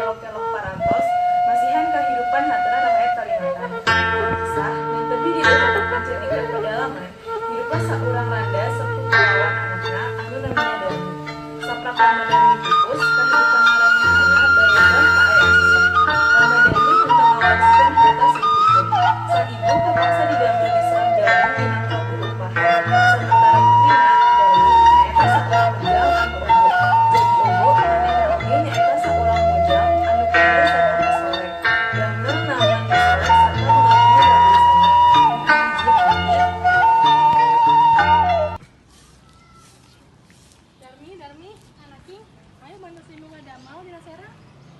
kelok-kelok parantos, masihan kahirupan hatena rahayat Kalimantan. Kisah nu tebih di leutik pedalaman, dirupa saurang randa sepuh kalawan anakna anu namina Darmi. Saprak Rama Darmi pupus, kahirupan maranehna barobah kaayaan susah. Rama Darmi henteu ngawariskeun harta saeutikkeun. Sang ibu kapaksa didamel di saung jalmi minangka buruh upahan. Samentara putrina, Darmi, nyaeta saurang mejang anu ogo. Jadi ogo, manehna oge nyaeta saurang mojang anu pinter sarta kasoleh. Damel nawan kasoleh sarta mengagumi kageulisanna. Hiji hari, Darmi, Darmi, anaking, ayo bantu si ibu ngadamel dina Serang.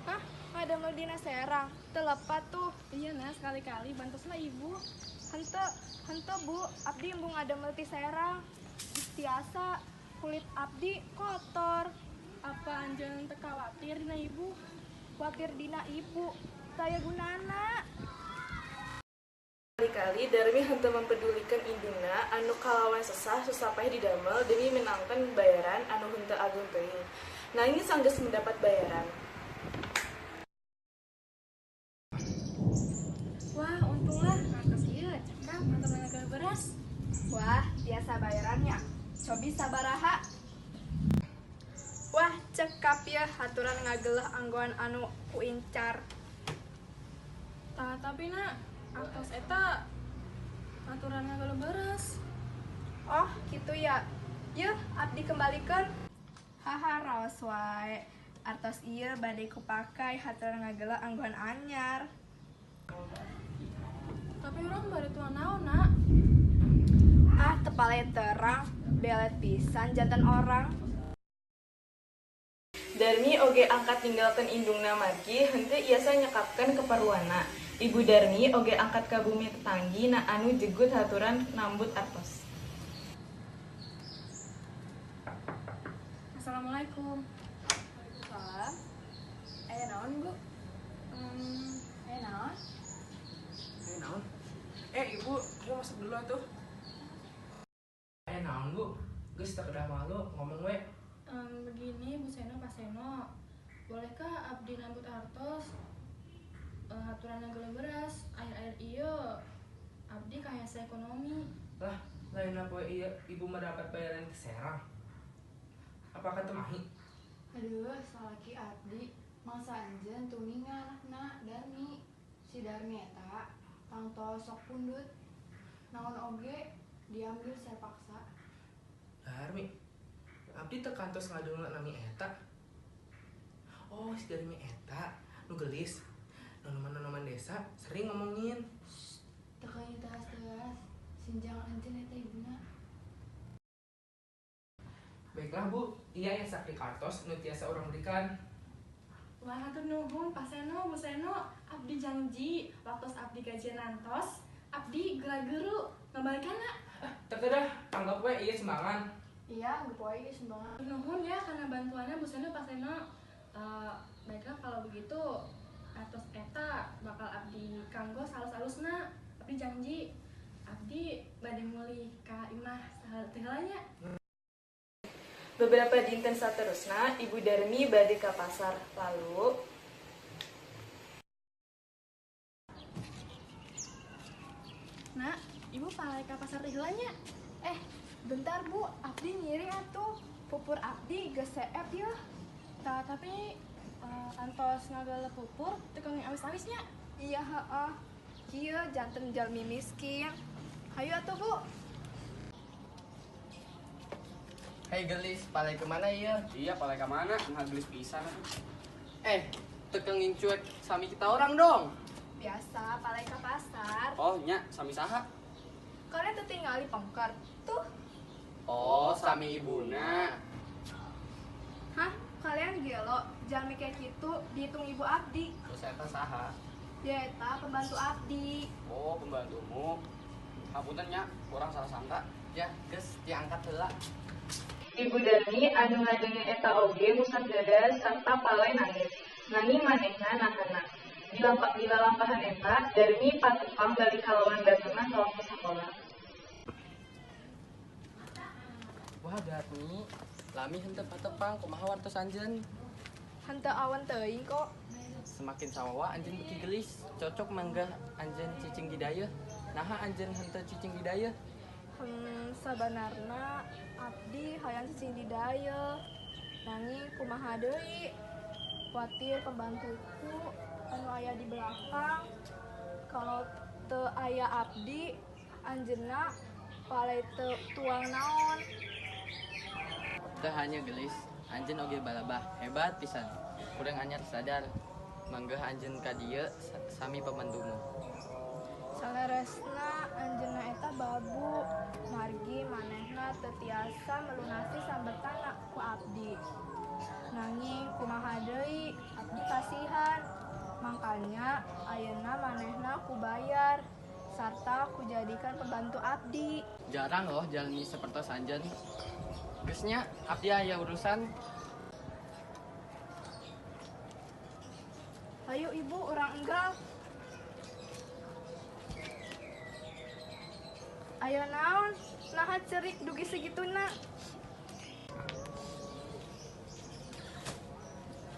Hah? Ngadamel dina Serang? Teu lepat tuh. Iya nah, sekali-kali bantoslah ibu. Henteu, henteu Bu, abdi embung ngadamel ti Serang. Tiasa kulit abdi kotor. Apa anjeun teu khawatir dina ibu? Khawatir dina ibu, taya gunana. Kali-kali Darmi henteu mempedulikan indungna anu kalawan sesah susah payah didamel demi menangkan bayaran anu henteu ageung teuing. Nanging sanggeus mendapat bayaran, Wah, untunglah artos ieu cekap aturan ngageleuh beras. Wah, biasa bayarannya. Cobi sabaraha. Wah, cekap ya haturan ngageleuh anggoan anu kuincar. Tah, tapi nak, artos eta aturan ngageleuh beras. Oh, gitu ya. Yeuh, abdi kembalikan. Haha, raos wae. Artos ieu bade kupakai haturan ngageleuh anggoan anyar. Tapi urang bade tuang naon, nak? Ah, teu palay terang, belet pisan janten orang. Darmi oge angkat ninggalkeun indungna margi henteu iasa nyekapkeun keperluanna. Ibu Darmi oge angkat ka bumi tetanggi na anu jegut haturan nambut artos. Assalamualaikum. Waalaikumsalam. Aya naon, Bu? Aya naon? Aya naon? Ibu, ayo masuk dulu atuh. Aya naon, Bu? Geus teu kedah malu, ngomong we. Begini Bu Seno, Pak Seno, bolehkah abdi nambut artos haturan ngageleuh beras akhir-akhir ieu abdi kahese ekonomi. Lah, lain poe ieu ibu mendapat bayaran ti Serang. Apakah teu mahi? Aduh, salaki abdi mangsa anjeun tuminga anakna Darmi. Si Darmi eta tangtos sok pundut. Naon oge diambil secara paksa. Darmi. Abdi teu kantos ngadenge nami eta. Oh, si Darmi eta nu geulis. Nonoman-nonoman desa sering ngomongin. Teu keung teas-teas, sinjang anjeun eta ibuna. Baiklah, Bu. Iya ya sakri kartos nu tiasa urang berikan. Wah, hatur nuhun Pak Seno, Bu Seno, abdi janji waktu abdi gajian nantos, abdi geura-geuru ngabalikanna. Ah, teu kedah, anggap we ieu sumbangan. Iya, anggap wae ieu sumbangan. Hatur nuhun ya karena bantuannya Bu Seno, Pak Seno. Baiklah kalau begitu artos eta bakal abdi kanggo salus-alusna. Abdi janji abdi bade mulih ka imah teh heula nya. Beberapa dinten saterusna, Ibu Darmi bade ka pasar. Lalu, Nak, ibu palay ka pasar teh heula nya. Eh, bentar Bu, abdi nyiri atuh. Pupur abdi geus seep yeuh. Tah, tapi antos ngageleuh pupur teu keung awis-awisnya. Iya, heeh. Kieu janten jalmi miskin. Hayu atuh, Bu. Hei gelis, palai kemana iya? Iya, palai ke mana? Nah, gelis pisan. Teu kenging cuek sami kita orang dong. Biasa, palay ka pasar. Oh, nya, sami saha? Kalian teu tingali pengker. Tuh. Oh, sami ibuna. Hah? Kalian gelo, jalmi kayak gitu dihitung ibu abdi. Terus eta saha? Dia eta pembantu abdi. Oh, pembantumu. Hapunten nya, kurang salah sangka. Ya, geus diangkat heula. Ibu Darmi anu ngadenge eta oge ngusak dada sarta palay nangis. Nanging manehna nahanna. Di lalampahan eta, Darmi patepang balik kalawan baturna sawaktu sakola. Wah, Darmi, lami henteu patepang kumaha wartos anjeun? Henteu awen teuing kok. Semakin sawawa anjeun beuki geulis, cocok manggah anjeun cicing di dayeuh. Naha anjeun henteu cicing di dayeuh? Sabanarna abdi hayang cicing di dayeuh. Nanging kumaha deui? Kuatir pembantuku anu aya di belakang. Kalau teu aya abdi, anjeunna palai teu tuang naon. Teu hanya geulis, anjeun oge balabah, hebat pisan. Kurang anyar sadar, manggah anjeun ka dieu sami pembantumu. Saleresna anjeunna eta babu, margi manehna teu tiasa melunasi sambetan ku abdi. Nanging kumaha deui, abdi kasihan. Mangkanya ayeuna manehna ku bayar sarta kujadikan pembantu abdi. Jarang loh jalmi sapertos anjeun. Geus nya, abdi aya urusan. Ayo ibu, urang enggal. Ayo naon, naha cerik dugi segituna.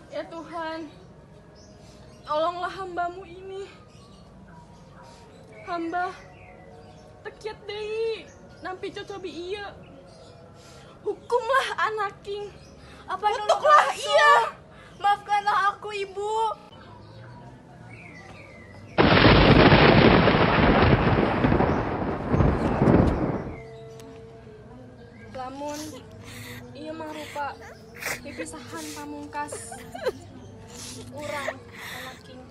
Ya Tuhan, tolonglah hambamu ini. Hamba tekiat deui nampi cocobi ieu. Hukumlah anaking. Apa Kutuklah ia. Maafkanlah aku ibu. Lamun ieu mangrupa pipisahan pamungkas urang anaking.